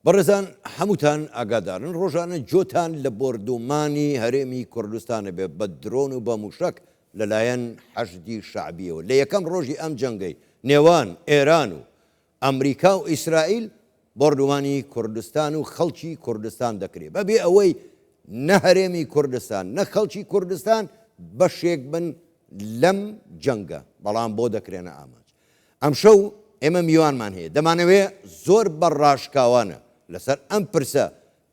بەڕێزان هەمووتان ئاگادارن ڕۆژانە جۆتان لە بۆردومانی هەرێمی کوردستانە بێ بە درۆن و بە موشەک لەلایەن حەشدی شەعبیەوە لە یەکەم ڕۆژی ئەم جەنگەی نێوان ئێران و ئەمریکا و ئیسرائیل بۆردومانی کوردستان و خەڵکی کوردستان دەکرێ بەبێ ئەوەی نە هەرێمی کوردستان نە خەڵکی کوردستان بەشێک بن لەم جەنگە بەڵام بۆ دەکرێنە ئامانج ئەمشەو ئێمە میوانمان هەیە دەمانەوێ زۆر بە ڕاشکاوانە لەسەر ئەم پرسە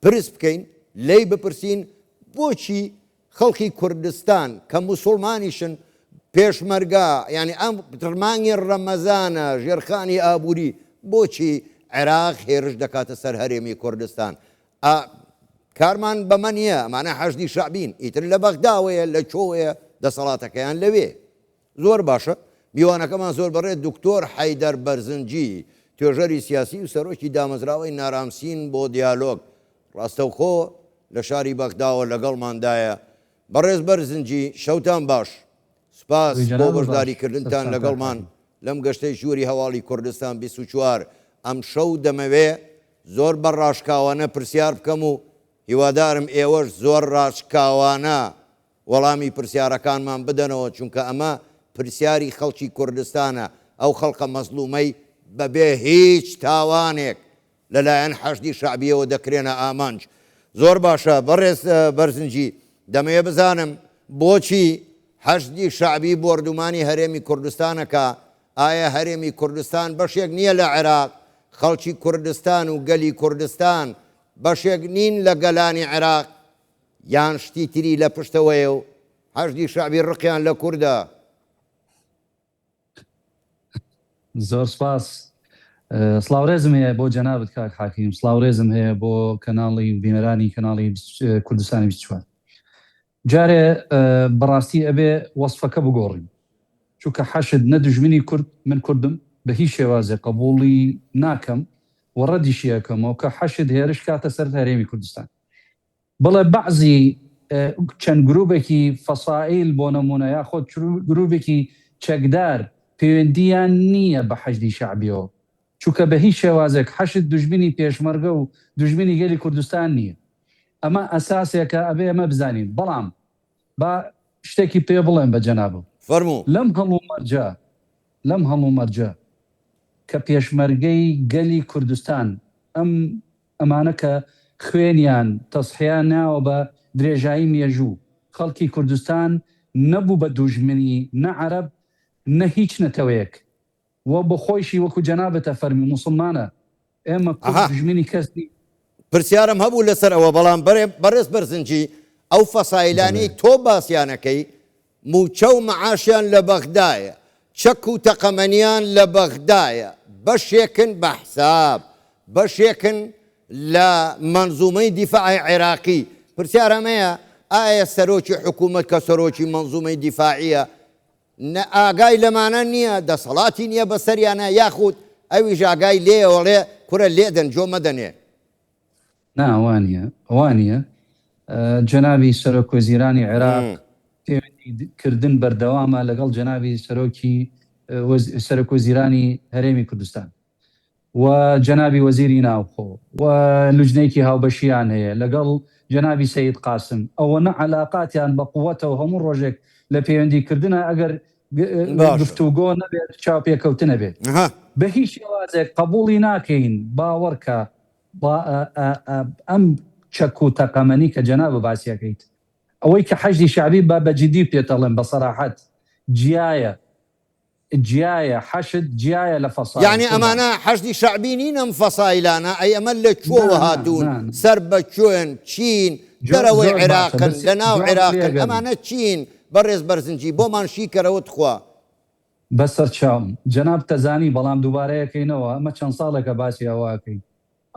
پرس بکەین، لێی بپرسین بۆچی خەڵکی کوردستان کە موسوڵمانیشن پێشمەرگە یانی ئەم مانگی ڕەمەزانە ژێرخانی ئابووری بۆچی عێراق هێرش دەکاتە سەر هەرێمی کوردستان؟ ئا کارمان بەمە نییە ئەمانە حەشدی شەعبین ئیتر لە بەغداوەیە لە کۆوەیە دەسەڵاتەکەیان لەوێ. زۆر باشە میوانەکەمان زۆر بەڕێز دکتۆر حەیدەر بەرزنجی توێژەری سیاسی و سەرۆکی دامەزراوەی نارامسین بۆ دیالۆگ ڕاستەوخۆ لە شاری بەغداوە لەگەڵماندایە بەڕێز بەرزنجی شەوتان باش سوپاس بۆ بەشداری کردنتان لەگەڵمان لەم گەشتەی ژووری هەواڵی کوردستان 24 ئەمشەو دەمەوێ زۆر بە ڕاشکاوانە پرسیار بکەم و هیوادارم ئێوەش زۆر ڕاشکاوانە وەڵامی پرسیارەکانمان بدەنەوە، چونکە ئەمە پرسیاری خەڵکی کوردستانە، ئەو خەڵکە مەزڵومەی بەبێ هیچ تاوانێک لەلایەن حەشدی شەعبیەوە دەکرێنە ئامانج. زۆر باشە بەڕێز بەرزنجی، دەمەوێ بزانم بۆچی حەشدی شەعبی بۆردومانی هەرێمی کوردستان ئەکا؟ ئایا هەرێمی کوردستان بەشێک نییە لە عێراق؟ خەڵکی کوردستان و گەلی کوردستان بەشێک نین لە گەلانی عێراق؟ یان شتی تری لە پشتەوەیە و حەشدی شەعبی ڕقیان لە کوردە؟ زۆر سپاس. سڵاو ڕێزم هەیە بۆ جەنابت کاک حاکیم، سڵاو ڕێزم هەیە بۆ کەناڵی و بینەرانی کەناڵی کوردستانی 24. جارێ بەڕاستی ئەبێ وەسفەکە بگۆڕین چونکە حەشد نە دوژمنی کورد، من کوردم بە هیچ شێوازێ قەبوڵی ناکەم و ڕەدیشی ئەکەمەوە کە حەشد هێرش کاتە سەر هەرێمی کوردستان. بەڵێ بەعزی چەند گروبێکی فەسائیل بۆ نمونە یاخۆد گروبێکی چەکدار پەیوەندیان نییە بە حەشدی شەعبیەوە چونکە بە هیچ شێوازێک حەشد دوژمنی پێشمەرگە و دوژمنی گەلی کوردستان نییە ئەمە ئەساسێکە ئەبێ ئەمە بزانین بەڵام با شتێکی پێ بڵێم بە جەنابم فەرموو. لەم هەڵومەرجە لەم هەڵومەرجە کە پێشمەرگەی گەلی کوردستان ئەم ئەمانە کە خوێنیان تەزحیە ناوە بە درێژایی مێژوو خەڵکی کوردستان نەبوو بە دوژمنی نە عەرەب نە هیچ نەتەوەیەک و بۆ خۆیشی وەکو جەنابت ئەفەرمی موسڵمانە ئێمە کورد ئەها دوژمنی کەس نین. پرسیارم هەبوو لەسەر ئەوە بەڵام بەڕێز بەرزنجی ئەو بەڵێ. فەسایلانەی تۆ باسیانەکەی مووچە و مەعاشیان لە بەغدایە، چەک و تەقەمەنیان لە بەغدایە، بەشێکن بە حساب، بەشێکن لە مەنزومەی دیفاعی عێراقی، پرسیار ئەمەیە ئایا سەرۆکی حکوومەت کە سەرۆکی مەنزومەی دیفاعیە نە ئاگای لەمانە نییە، دەسەڵاتی نییە بەسەریانە یاخود ئەویش ئاگای لێیە ئەڵێ کورە لێدەن جۆ مەدەنێ؟ نا وانیە وانیە جەنابی سەرۆک وەزیرانی عێراق پەیوەندی کردن بەردەوامە لەگەڵ جەنابی سەرۆکی سەرۆک وەزیرانی هەرێمی کوردستان و جەنابی وەزیری ناوخۆ و لوجنەیەکی هاوبەشیان هەیە لەگەڵ جەنابی سەید قاسم ئەوەنە عەلاقاتیان بە قوەتەوە هەموو ڕۆژێک لە پەیوەندی کردنە ئەگەر گفتوگۆ نەبێت چاوپێکەوتنە بێت بە هیچ شێوازێک قبوڵی ناکەین باوەڕکە ئەم چەک و تەقەمەنی کە جەنابت باسی ئەکەیت ئەوەی کە حەشدی شەعبی با بە جدی پێت ئەڵێم بە سەراحەت جیایە جیایە حەشد جیایە لە فەسایل یانی قوربان. ئەمانە حەشدی شەعبی نین ئەم فەسایلانە ئەی ئەمە لە کوێوە نا نا هاتوون نا نا. سەر بە کوێن چین جۆ دەرەوەی زۆر باشە عێراقن بەس لە ناو جواب لێ عێراقن ئەگەرم. ئەمانە چین بەڕێز بەرزنجی بۆمان شیکەرەوە تخوا. بەسەر چاوم جەنابت دەزانی بەڵام دووبارەیەکەینەوە ئەمە چەند ساڵێکە باسی ئەوە ئەکەین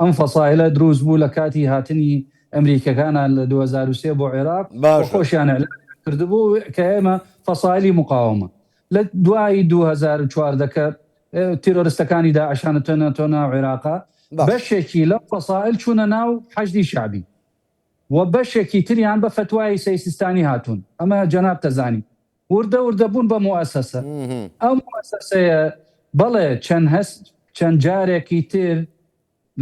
ئەم فەسایلە دروست بوو لە کاتی هاتنی ئەمریکەکانا لە 2003 بۆ عێراق و باشە. خۆشیان ئیعلانیان کردبوو کە ئێمە فەسایلی مقاوەمە لە دوای 2014 کە تیرۆرستەکانی داعش هاتنەتۆ ناو عێراقا باشە. بەشێکی لەو فەسایل چوونە ناو حەشدی شەعبی و بەشێکی تریان بە فەتوای سەید سیستانی هاتوون ئەمە جەنابت دەزانی وردە وردە بوون بە موئەسەسە. ئەو موئەسەسەیە بەڵێ چەند هەست چەند جارێکی تر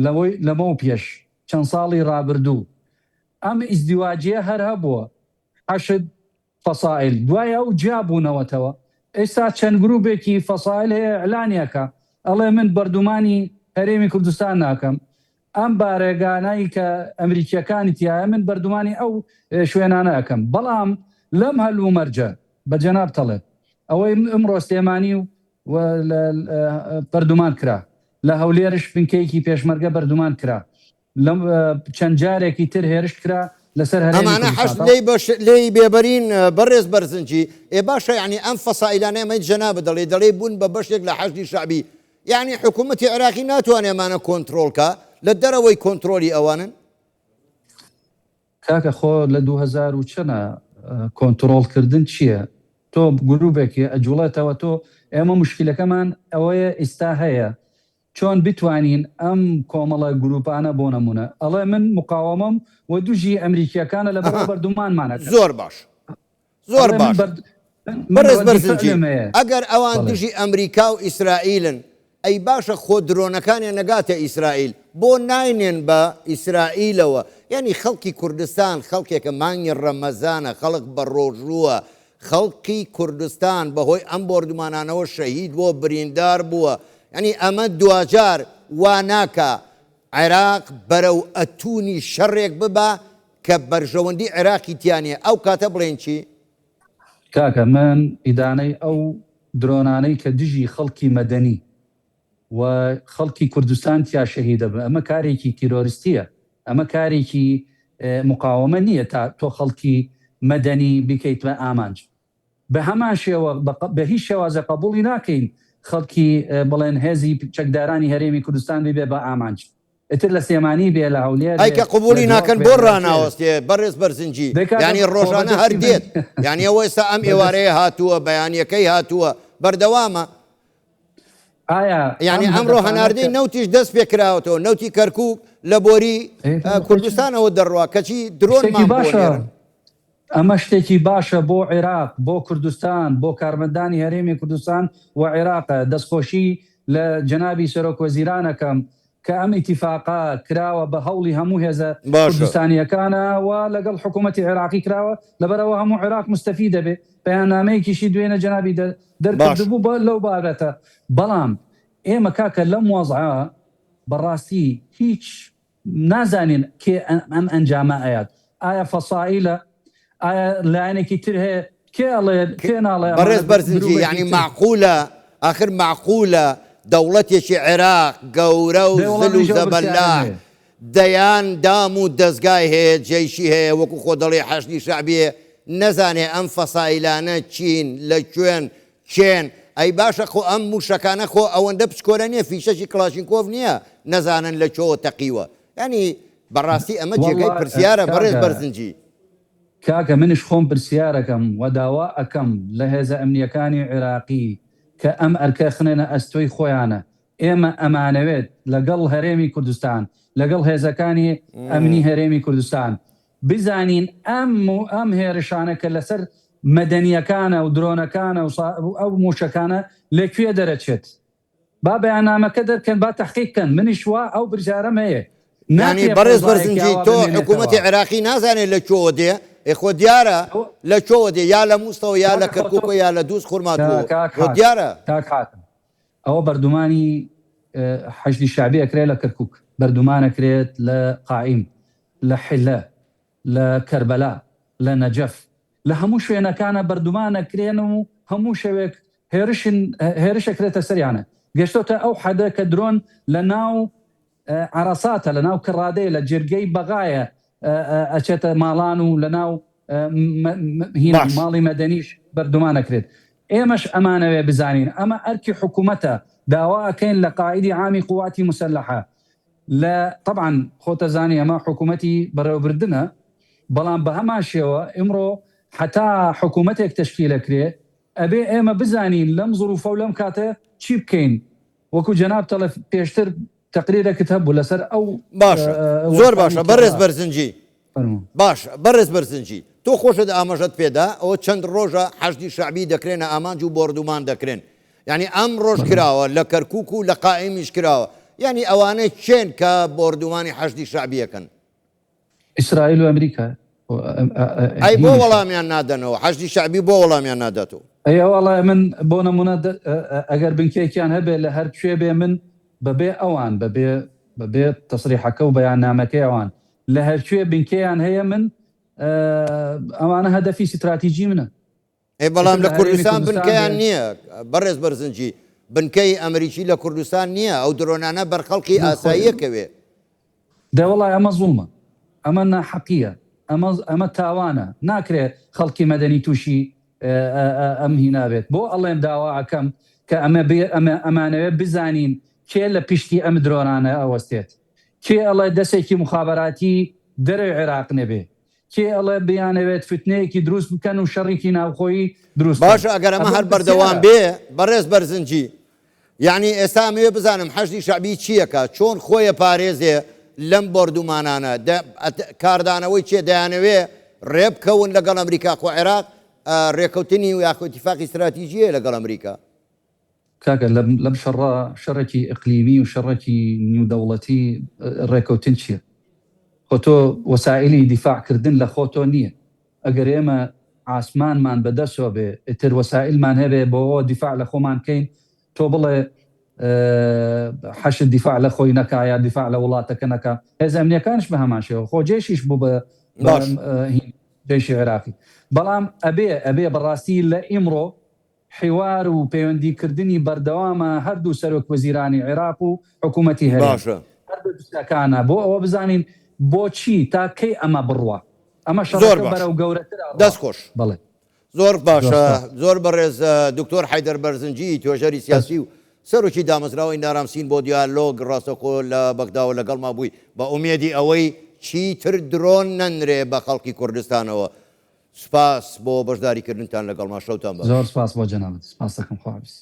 لەوەی لەمەو پێش چەند ساڵی ڕابردوو ئەم ئیزدیواجیە هەر هەبووە حەشد فەسائیل دوای ئەو جیا بوونەوەتەوە ئێستا چەند گروپێکی فەسائیل هەیە ئیعلانی ئەکا ئەڵێ من بەردومانی هەرێمی کوردستان ناکەم ئەم بارەگانەی کە ئەمریکیەکانی تیایە من بەردومانی ئەو شوێنانە ئەکەم بەڵام لەم هەلومەرجە بە جەنابت ئەڵێم ئەوەی ئمڕۆ سلێمانی و بەردومان کرا لە هەولێرش بنکەیەکی پێشمەرگە بەردومان کرا لەم چەند جارێکی تر هێرش کرا لەسەر هەرێمی ئەمانە حەشد کوردستان. لێی بەش لێی بێبەرین بەڕێز بەرزنجی ئێ باشە یانی ئەم فەسائیلانە ئەمەی جەنابت دەڵێی دەڵێی بوون بە بەشێک لە حەشدی شەعبی یانی حکوومەتی عێراقی ناتوانێ ئەمانە کۆنترۆڵ کا لە دەرەوەی کۆنترۆلی ئەوانن؟ کاکە خۆ لە 2000 و چەنە کۆنترۆڵ کردن چییە تۆ گروپێکی ئەجوڵێتەوە تۆ ئێمە مشکلەکەمان ئەوەیە ئیستا هەیە چۆن بتوانین ئەم کۆمەڵە گروپانە بۆ نمونە ئەڵێ من مقاوەمەم و دژی ئەمریکیەکانە لەبەرئەوە ئەها بەردومانمان ئەکەن زۆر باش زۆر ئەڵێ من باش بەرد من بەڕێز ڕەدی بەرزنجی فعلم هەیە ئەگەر ئەوان بەڵێ. دژی ئەمریکا و ئیسرائیلن ئەی باشە خۆ درۆنەکانیان نەگاتە ئیسرائیل بۆ ناینێن بە ئیسرائیلەوە یانی خەڵکی کوردستان خەڵکێکە مانگی ڕەمەزانە خەڵک بە ڕۆژووە خەڵکی کوردستان بەهۆی ئەم بۆردومانانەوە شەهید بووە بریندار بووە یانی ئەمە دواجار وا ناکا عێراق بەرەو ئەتوونی شەڕێک ببا کە بەرژەوەندی عێراقی تیا نیە ئەو کاتە بڵێین چی؟ کاکە من ئیدانەی ئەو درۆنانەی کە دژی خەڵکی مەدەنی و خەڵکی کوردستان تیا شەهید ئەبن ئەمە کارێکی تیرۆرستیە ئەمە کارێکی مقاوەمە نیە تا تۆ خەڵکی مەدەنی بیکەیت بە ئامانج بە هەمان شێوە بە هیچ شێوازێک قبوڵی ناکەین خەڵکی بڵێن هێزی چەکدارانی هەرێمی کوردستان ببێ بە ئامانج ئیتر لە سلێمانی بێ لە هەولێر ئەی بێ کە لە قبوڵی دهۆک ناکەن بێ بۆ لە کوێ بێ. ڕاناوەستێ بەڕێز بەرزنجی دەی کاکە یانی خۆ بە ڕۆژانە هەر دەستی من دێت یانی ئەوە ئێستا ئەم بە دەست ئێوارەیە هاتووە بەیانیەکەی هاتووە بەردەوامە ئایا یانی ئەم ئەمڕۆ هەدەفانە هەناردەی کە نەوتیش دەست پێ کراوەتەوە نەوتی کەرکوک لە بۆری ئێ خۆی چ کوردستانەوە دەڕوا کەچی شتێکی درۆنمان بۆ باشە نێرن. ئەمە شتێکی باشە بۆ عێراق، بۆ کوردستان، بۆ کارمەندانی هەرێمی کوردستان و عێراقە، دەستخۆشی لە جەنابی سەرۆکوەزیران ئەکەم کە ئەم ئیتیفاقە کراوە بە هەوڵی هەموو هێزە باشە. کوردستانییەکانە و لەگەڵ حکوومەتی عێراقی کراوە، لەبەرئەوە هەموو عێراق موستەفید دەبێ، بەیاننامەیەکیشی دوێنێ جەنابی باشە. دەرکردبوو بە لەو بابەتە، بەڵام ئێمە کاکە لەم وەزعە بەڕاستی هیچ نازانین کێ ئەم ئەنجامە ئەیات ئایا فەسائیلە ئایا لایەنێکی تر هەیە کێ ئەڵێ کێ ناڵێ ئەمانە بەڕێز بەرزنجی گروپێکی یانی تر مەعقولە ئاخر مەعقولە دەوڵەتێکی عێراق گەورە و دەی وەڵا زل و منیش ئەو پرسیارەم زەبەلاح هەیە. دەیان دام و دەزگای هەیە جەیشی هەیە وەکو خۆ دەڵێی حەشدی شەعبی هەیە نەزانێ ئەم فەسائیلانە چین لە کوێن کێن ئەی باشە خۆ ئەم موشەکانە خۆ ئەوەندە پچکۆلە نیە فیشەکی کڵاشینکۆف نیە نەزانن لە کوێوە تەقیوە یانی بەڕاستی ئەمە جێگای وەڵا پرسیارە بەڕێز کاکە بەرزنجی. کاکە منیش خۆم پرسیارەکەم و داوا ئەکەم لە هێزە ئەمنیەکانی عێراقی کە ئەم ئەرکە خنێنە ئەستۆی خۆیانە ئێمە ئەمانەوێت لەگەڵ هەرێمی کوردستان لەگەڵ هێزەکانی ئەمنی هەرێمی کوردستان بزانین ئەم و ئەم هێرشانە کە لەسەر مەدەنیەکانە و درۆنەکانە و ئەو موشەکانە لە کوێ دەرەچێت با بەیاننامەکە دەرکەن با تەحقیق کەن منیش وا ئەو برژارەم هەیە یانی ناکرێ بەڕێز فەوزایەکی بەرزنجی ئاوا تۆ حکوومەتی بمێنێتەوە. عێراقی نازانێت لە کوێوە دێ ئێ خۆ دیارە لە کوێوە دێ یا لە مووسڵەوە یا لە کاکە خۆ تۆ کەرکووکەوە یا لە دووز خورماتووەوە کاک خۆ حاکم دیارە. کاک حاکم ئەوە بەردومانی حەشدی شەعبی ئەکرێت لە کەرکوک، بەردومان ئەکرێت لە قائیم، لە حلە، لە کەربەلا، لە نەجەف، لە هەموو شوێنەکانە بەردومان ئەکرێن و هەموو شەوێک هێرشن هێرش ئەکرێتە سەریانە، گەشتۆتە ئەو حەدە کە درۆن لە ناو عەرەساتە، لە ناو کڕادەیە، لە جرگەی بەغایە ئەچێتە ماڵان و لە ناو هینا باش. ماڵی مەدەنیش بەردومان ئەکرێت. ئێمەش ئەمانەوێ بزانین ئەمە ئەرکی حکومەتە، داوا ئەکەین لە قائیدی عامی قوواتی موسەلەحە لە تەبعەن خۆتەزانی ئەمە حکومەتی بەڕێوەبردنە بەڵام بەهەمان شێوە ئیمڕۆ حەتا حکومەتێک تەشکیل ئەکرێ ئەبێ ئێمە بزانین لەم زروفە و لەم کاتە چی بکەین وەکو جەنابت ئەڵێ پێشتر تەقریرەکت هەبوو لەسەر ئەو باشە زۆر وەستانی باشە بەڕێز کە بەرزنجی فەرموو. باشە بەڕێز بەرزنجی تۆ خۆشت ئاماژەت پێدا ئەوە چەند ڕۆژە حەشدی شەعبی دەکرێنە ئامانج و بۆردومان دەکرێن یعنی ئەم ڕۆژ بەڵێ. کراوە لە کەرکوک و لە قائیمیش کراوە. یانی ئەوانە کێن کە بۆردومانی حەشدی شەعبی ئەکەن؟ ئیسرائیل و ئەمریکا. ئەی بۆ وەڵامیان نادەنەوە؟ حەشدی شەعبی بۆ وەڵامیان ناداتەوە؟ ئەی ئەوەڵا من بۆ نمونە ئەگەر بنکەیەکیان هەبێ لە هەر کوێ بێ من بەبێ ئەوان بەبێ بەبێ تەسریحەکە و بەیاننامەکەی ئەوان لە هەرکوێ بنکەیان هەیە من ئەوانە هەدەفی ستراتیجی منە. ئێ بەڵام لە کوردستان بنکەیان نییە بەڕێز بەرزنجی بنکەی ئەمریکی لە کوردستان نییە ئەو درۆنانە بەر خەڵکی ئاساییە کەوێ. دە وەڵای ئەمە زوڵمە ئەمە ناحەقیە ئەمە ئەمە تاوانە ناکرێ خەڵکی مەدەنی توشی ئەم هینا بێت بۆ ئەڵێم داوا ئەکەم کە ئەمە بێ ئەمە ئەمانەوێ بزانین کێ لە پشتی ئەم درۆنانە ئەوەستێت کێ ئەڵێ دەسێکی موخابەراتی دەرەوی عێراق نەبێ کێ ئەڵێ بیانەوێت فتنەیەکی دروست بکەن و شەڕیکی ناوخۆیی دروست بکەن باشە ئەگەر ئەمە ئەمە هەر بەردەوام پرسیارە. بێ بەڕێز بەرزنجی یەعنی ئێستا ئەمەوێ بزانم حەشدی شەعبی چیەکا چۆن خۆیە پارێزێ لەم بۆردومانانە دە کاردانەوەی چیە دەیانەوێ ڕێبکەون لەگەڵ ئەمریکا خۆ عێراق ڕێکەوتنی و یاخۆ ئیتیفاقی ستراتیجی هەیە لەگەڵ ئەمریکا. کاکە لەم لەم شەڕە شەڕێکی ئیقلیمی و شەڕێکی نیودەوڵەتی ڕێکەوتن چیە؟ خۆ تۆ وەسائیلی دیفاع کردن لە خۆتۆ نیە ئەگەر ئێمە عاسمانمان بە دەسۆ بێ ئیتر وەسائیلمان هەبێ بۆ ئەوە دیفاع لە خۆمان کەین تۆ بڵێ حەشد دیفاع لە خۆی نەکا یا دیفاع لە وڵاتەکە نەکا هێزە ئەمنیەکانیش بە هەمان شێوە خۆ جەیشیش بوو بە باش. جەیشی عێراقی بەڵام ئەبێ ئەبێ بەڕاستی لە ئیمڕۆ حیوار و پەیوەندی کردنی بەردەوامە هەردوو سەرۆک وەزیرانی عێراق و حکوومەتی هەرێم باشە. هەردوو دوستەکانە بۆ ئەوە بزانین بۆچی تا کەی ئەمە بڕوا ئەمە زۆر شەڕەکە باش بەرەو گەورەتر ئەڕوا دەست خۆش. بەڵێ. زۆر زۆر باشە سپاس. زۆر بەڕێز دکتۆر حەیدەر بەرزنجی توێژەری سیاسی و سەرۆکی دامەزراوەی نارامسین بۆ دیالۆگ ڕاستەوخۆ لە بەغداوە لەگەڵما بووی بە ئومێدی ئەوەی چیتر درۆن نەنرێ بە خەڵکی کوردستانەوە سوپاس بۆ بەشداریکردنتان لەگەڵما شەوتان باش. زۆر سپاس بۆ جەنابت سپاس دەکەم خواحافیز.